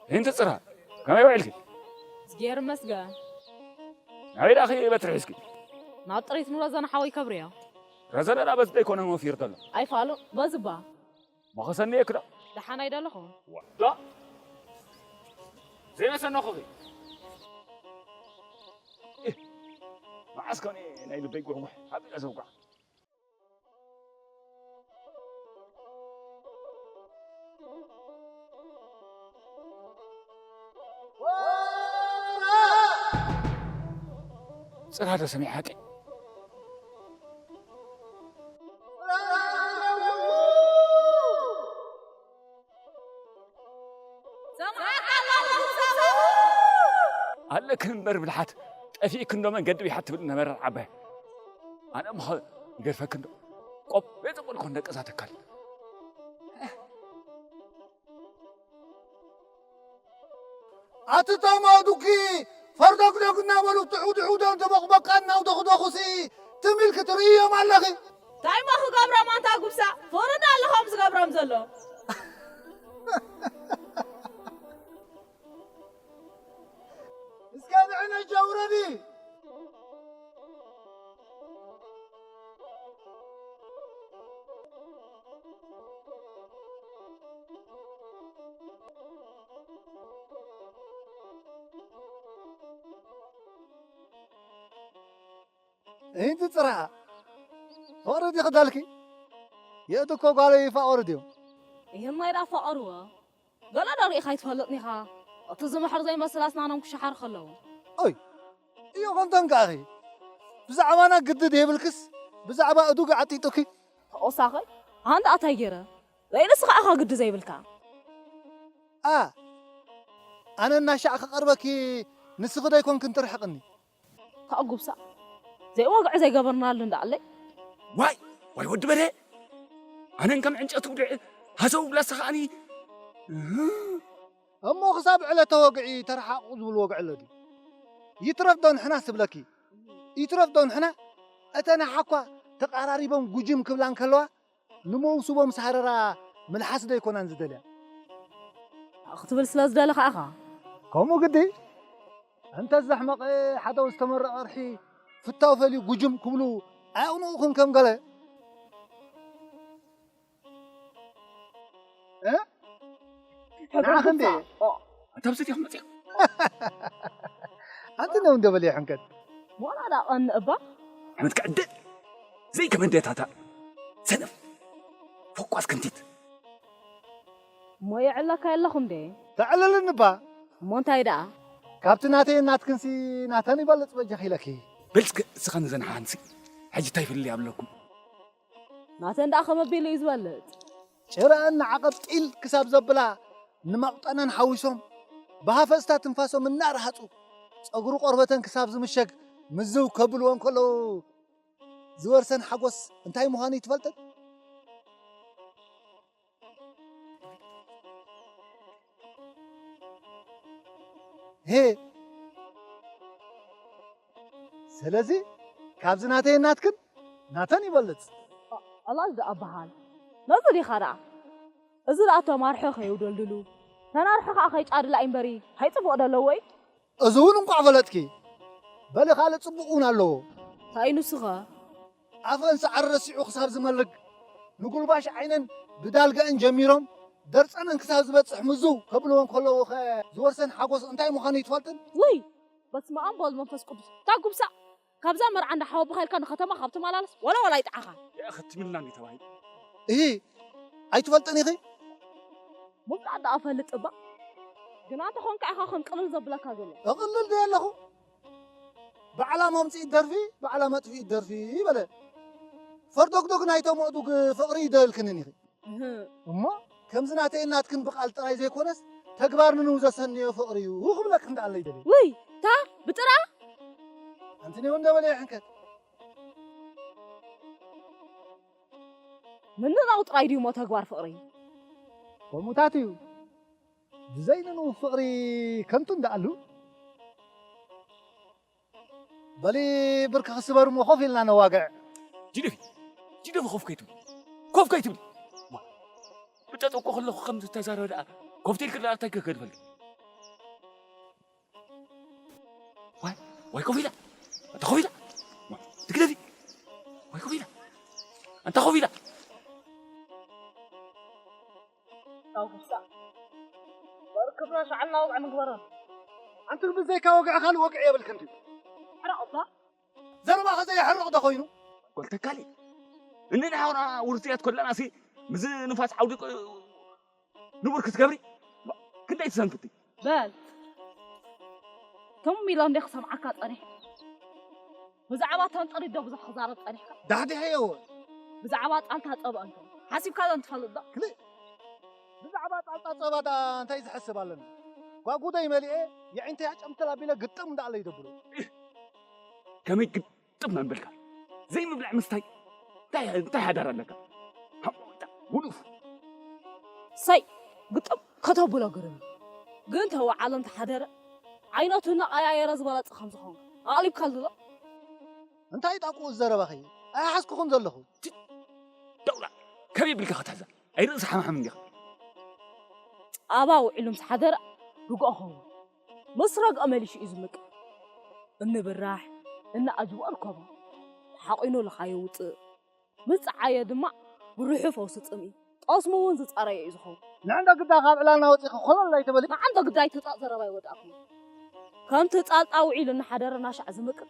ይህን ትጽራ ከመይ ውዕልኪ? እዝጌር ይመስገን። ናበይ ደኣኺ በትሪ ሒዝኪ? ናብ ጥሪት ንረዘነ ሓወይ ከብርዮ። ረዘነ ደኣ በዚ ደይኮነ መፊር ዘሎ። ኣይፋሉ፣ በዚ እባ። መኸሰኒ እየ ክዳ። ደሓን ኣይደለኹ። ዋ፣ ዳ? ዘይመሰነኹኺ። እህ፣ መዓስ ኮነ ናይ ልበይ ጉሕጉሕ ሓቢረ ዘውቃዕ? ጽራ ዶ ሰሚዓቂ? ኣለክን እምበር ብልሓት፣ ጠፊእክን ዶ መንገዲ ቢሓት ትብል ነበረ ዓባይ። ኣነ እሞ ይገድፈክን ዶ? ቆብ ቤት ቁልኮን ደቂ እዛ ተካል። ኣቲ ቶም ኣእዱጊ ፈርዶግዶግ እናበሉ ትዑ ድዑ ዶ እንትቦቕበቃ እናውደኽደኹሲ ትም ኢልኪ ትርእዮም ኣለኺ። እንታይ እሞ ክገብሮም ኣንታ ጉብሳ? ፍቕሪ ዶ ኣሎ ከም ዝገብሮም ዘሎ? እስከ ንዕነጃ ውረዲ። እንቲ ጽራ ፍቕሪ ዲኺ ደልኪ? የእቲ እኮ ጓለይ ይፋቐሩ ድዮም? ይህን ማይ ደኣ ፋቐርዎ። ገለ ዶ ርኢኻ ኣይትፈልጥን ኢኻ? እቲ ዝምሕር ዘይመስል ኣስናኖም ክሸሓር ከለዉ። ኦይ፣ እዮ ከምቶም ከኣኺ። ብዛዕባና ግዲ ደይብልክስ፣ ብዛዕባ እዱግ ዓጢጡኪ። ተወሳኺ፣ ኣንታ ኣታይ ገይረ? ዘይንስኻ ኢኻ ግዲ ዘይብልካ። ኣ፣ ኣነ እናሻዕ ክቐርበኪ፣ ንስኺ ዶ ኣይኮንክን ትርሕቕኒ? ታእ ጉብሳ፣ ዘይወግዒ ዘይገበርናሉ እንዳኣለይ። ዋይ፣ ዋይ ወዲ በደ፣ ኣነን ከም ዕንጨት ውድዕ ሃሰው ብላሳ ከኣኒ። እሞ ክሳብ ዕለተ ወግዒ ተረሓቑ ዝብል ወግዒ ኣሎ ድዩ? ይትረፍ ዶ ንሕና ስብለኪ? ይትረፍ ዶ ንሕና? እተን ኣሓኳ ተቓራሪቦም ጉጅም ክብላ እንከለዋ፣ ንመውስቦም ሳረራ ምልሓስ ዶ ኣይኮናን ዝደልያ? ክትብል ስለ ዝደለኻ ኢኻ። ከምኡ ግዲ? እንተ ዘሕመቐ ሓደ ዝተመረቐ ርሒ ፍታው ፈልዩ ጉጅም ክብሉ ኣየቕንኡኽን ከም ገለ? እ? ንዓኺ እንዴ? ኦ፣ ኣታ ብዘት ኢኻ መጽያ። ኣንቲ ነው እንደ በለ ሕንከት። ሞላ ዳ ቀን እባ? ዓመት ከዕደ ዘይከመንደታታ ሰነፍ ፎቋስ ክንቲት። እሞ የዕለካ የለኹም ደ? ተዕልልን እባ። እሞ እንታይ ደኣ? ካብቲ ናተይ ናትክንሲ ናተን ይበልጽ በጃኺ ኢለኪ። በልጽ እስኻ ንዘን ሓንሲ። ሕጂ እንታይ ፍልልይ ኣብለኩም? ናተን ደኣ ከመ ኣቢሉ እዩ ዝበልጽ? ጭረአን ንዓቐብ ጢል ክሳብ ዘብላ ንመቕጠነን ሓዊሶም ብሃፈስታ ትንፋሶም እናረሃጹ ጸጉሪ ቆርበተን ክሳብ ዝምሸግ ምዝው ከብልወን ከለዉ ዝወርሰን ሓጎስ እንታይ ምዃኑ ይትፈልጥን? ሄ፣ ስለዚ ካብዚ ናተይ ናትክን ናተን ይበልጽ። ኣላል ደኣ በሃል። ነዚ ዲኻ ደኣ? እዚ ደኣ እቶም ኣርሑ ከይውደልድሉ፣ ተን ኣርሑ ከኣ ከይጫድላ እዩ እምበሪ፣ እንታይ ጽቡቕ ዶ ኣለዎ እዩ? እዚ እውን እንቋዕ ፈለጥኪ። በሊ ካልእ ጽቡቕ እውን ኣለዎ። እንታይ እዩ ንሱኸ? ኣፈን ሳዕሪ ረሲዑ ክሳብ ዝመልግ፣ ንጉልባሽ ዓይነን ብዳልጋእን ጀሚሮም፣ ደርጸነን ክሳብ ዝበጽሕ ምዝው ከብልወን ከለዉ ኸ ዝወርሰን ሓጎስ እንታይ ምዃኑ ይትፈልጥን? ውይ! በስመ ኣብ ወወልድ መንፈስ ቅዱስ። እታ ጉብሳ! ካብዛ መርዓ እንዳ ሓወቦኻ ኢልካ ንኸተማ ካብ ትመላለስ፣ ወላ ወላ ኣይጠዓኻን። ያእ ኸትምልና እንዲ ተባሂሉ። እሂ፣ ኣይትፈልጥን ኢኺ? ምውጻእ ደኣ እፈልጥ እባ። ግና እንተኾንካ ኢኻ ከም ቅልል ዘብለካ ዘሎ። እቕልል ዶ ኣለኹ? ባዕላ መምጽኢት ደርፊ፣ ባዕላ መጥፍኢት ደርፊ በለ። ፈርዶግዶግ ናይቶም ኣእዱግ ፍቕሪ ይደልክንን ኢኺ። እህ። እሞ ከምዚ ናተይን ናትክን ብቓል ጥራይ ዘይኮነስ ተግባር ንንው ዘሰንዮ ፍቕሪ እዩ ክብለክ እንዳኣለይ ደልየ። ውይ፣ ታ ብጥራ? ኣንቲ ኔው እንደበለ ይሕንከት። ምንናው ጥራይ ድዩ እሞ ተግባር ፍቕሪ? ከምኡታት እዩ። ብዘይ ንንው ፍቕሪ ከንቱ እንዳኣሉ። በሊ ብርክኺ ስበሩ እሞ ኮፍ ኢልና ነዋግዕ። ጅደፊ፣ ጅደፊ ኮፍ ከይትብሊ። ኮፍ ከይትብሊ። ዋ፣ ብጠጠቆ ከለኹ ከም ዝተዛረበ ደኣ ኮፍ ኢልክ ደኣ እንታይ ከገድፈልኪ? ዋይ፣ ዋይ ኮፍ ኢላ። ኣንታ ኮፍ ኢላ። ዋይ፣ ትግደፊ። ዋይ ኮፍ ኢላ። ኣንታ ኮፍ ኢላ። ኣውሳ። ወርክብና ሻዕልና ወግዒ ምግበረን። ኣንቲ ብዘይካ ወግዒ ካልእ ወግዒ የብልክን ድዩ? ሕራቕ እባ። ዘረባኸ ዘየሕርቕ ዶ ኮይኑ? ጓል ተካሊ፣ እኒ ንሓውና ውርዝያት ኮለናሲ፣ ምዝ ንፋስ ዓውዲቑ ንቡር ክትገብሪ ክንደይ ትሰንፍቲ? በል። ከም ኢሎ እንደ ክሰምዓካ ጸኒሕ። ብዛዕባ ተንጠሪ ዶ ብዙሕ ክዛረብ ጸኒሕካ? ዳሕዲሐዮ። ብዛዕባ ጣልታ ጸባ እንተ ሓሲብካ ዶ እንትፈልጥ ዶ? ክልእ። ብዛዕባ ጣልታ ጸባ ዳ እንታይ ዝሕስብ ኣለኒ? ጓጉደይ መሊኤ፣ የዒንተይ ኣጨምትል ኣቢለ ግጥም እንዳኣለ ይደብሮ። ከመይ ግጥም ኣንበልካ? ዘይምብላዕ ምስታይ? እንታይ፣ እንታይ ሓዳር ኣለካ? ሃሞታ፣ ውሉፍ። ሰይ፣ ግጥም ከተብሎ ግርም። ግን ተወዓሎ እንተሓደረ፣ ዓይነቱ እናቐያየረ ዝበለጸ ከም ዝኾንካ ኣቕሊብካሉ ዶ? እንታይ ጣቁ ዘረባኺ? ኣይሓዝኩኹን ዘለኹ። ዳውላ፣ ከመይ ቢልካ ክትሕዛ? ኣይ ርእሲ ሓምሓም እንዲኻ። ጻባ ውዒሉ ምስ ሓደረ ርግኦ ኸውን። ምስ ረግኦ መሊሹ እዩ ዝምቅር። እንብራሕ፣ እንኣጅቦ እርኮቦ። ሓቒኑ ልኻዮ ውጽእ። ምስ ጸዓየ ድማ ብሩሑ ፈውሲ ጽምኢ። ጠስሙ እውን ዝጸረየ እዩ ዝኸውን። ንዕንዶ ግዳ ካብ ዕላልና ወጺኺ ኮለል ኣይትበሊ። ንዓንዶ ግዳ ኣይትጻእ ዘረባ ይወድኣኩም። ከምቲ ጻልጣ ውዒሉ እናሓደረ እናሻዕ ዝምቅር፣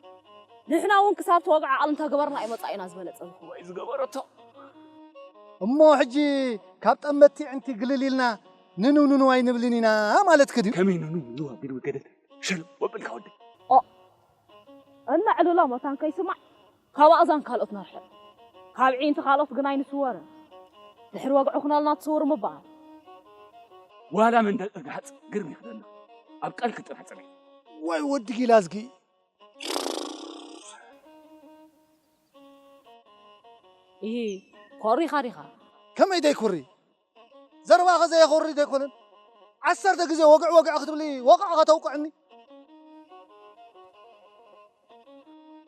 ንሕና እውን ክሳብ ተወግዐ ቃል እንተገበርና እዩ መጻኢና ዝበለጸ ዝኸውን። ወይ ዝገበረቶ። እሞ ሕጂ ካብ ጠመቲ ዕንቲ ግልል ኢልና ንንው ንንው ኣይንብልን ኢና ማለትኪ ድዩ? ከመይ ንንው ንንው ኣቢሉ ገደል ሸል ወብልካ ወዲ። ኦ፣ እነ ዕልሎ መታን ከይስማዕ ካብ ኣእዛን ካልኦት ነርሕቕ። ካብ ዒንቲ ካልኦት ግን ኣይንስወርን። ድሕሪ ወግዒ ኩነልና ትስውር ምበሃል። ዋላ መንደቕ ጋሕጽ ግርም ይኽደና። ኣብ ቃልኪ ጥራሕ ጽንዒ። ወይ ወዲ ጊላዝጊ። ኢሂ፣ ኮሪኻ ዲኻ? ከመይ ደይኩሪ? ዘረባኸ ዘየኹሪ ደይኮነን? ዓሰርተ ግዜ ወግዕ ወግዕ ክትብሊ ወቕዕ ከተውቅዕኒ?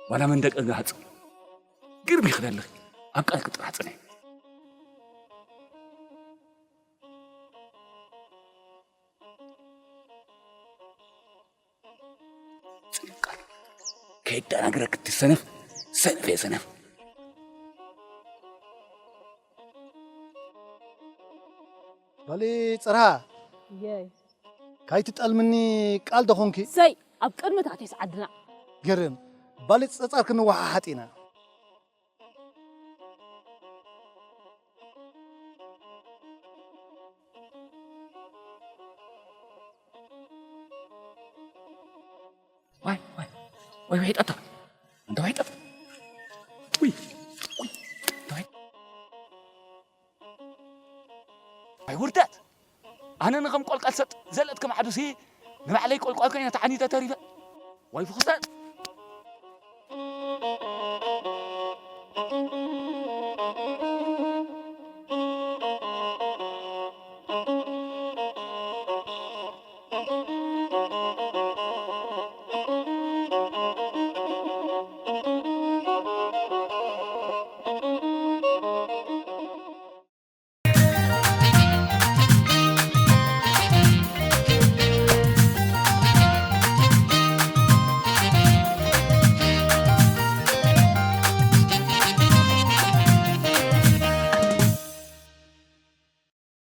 ዋላ መንደቂ ጋህጽ ግርም ይኽደልኺ። ኣብ ቃልኪ ጥራሕ ጽንዒ። ጽንቃል። ከይደናግረክ እቲ ሰነፍ፣ ሰነፍ እየ ሰነፍ። በሊ ጽርሃ። የይ። ካይትጠልምኒ ቃል ዶ ኾንኪ? ሰይ፣ ኣብ ቅድሚ ታቴስ ዓድና። ግርም። በሊ ጸጸር ክንወሓሓጥ ኢና። ዋይ፣ ዋይ፣ ዋይ፣ ዋይ፣ ጠጣ። እንተ ዋይ ጠጣ። ውይ፣ ውይ፣ እንተ ዋይ። ዋይ ውርደት። ኣነ ንኸም ቆልቃል ሰጥ ዘለጥ ከም ዓዱሲ ንባዕለይ ቆልቋል ኮይነ ተዓኒተ ተሪፈ። ዋይ ፍኽሰት።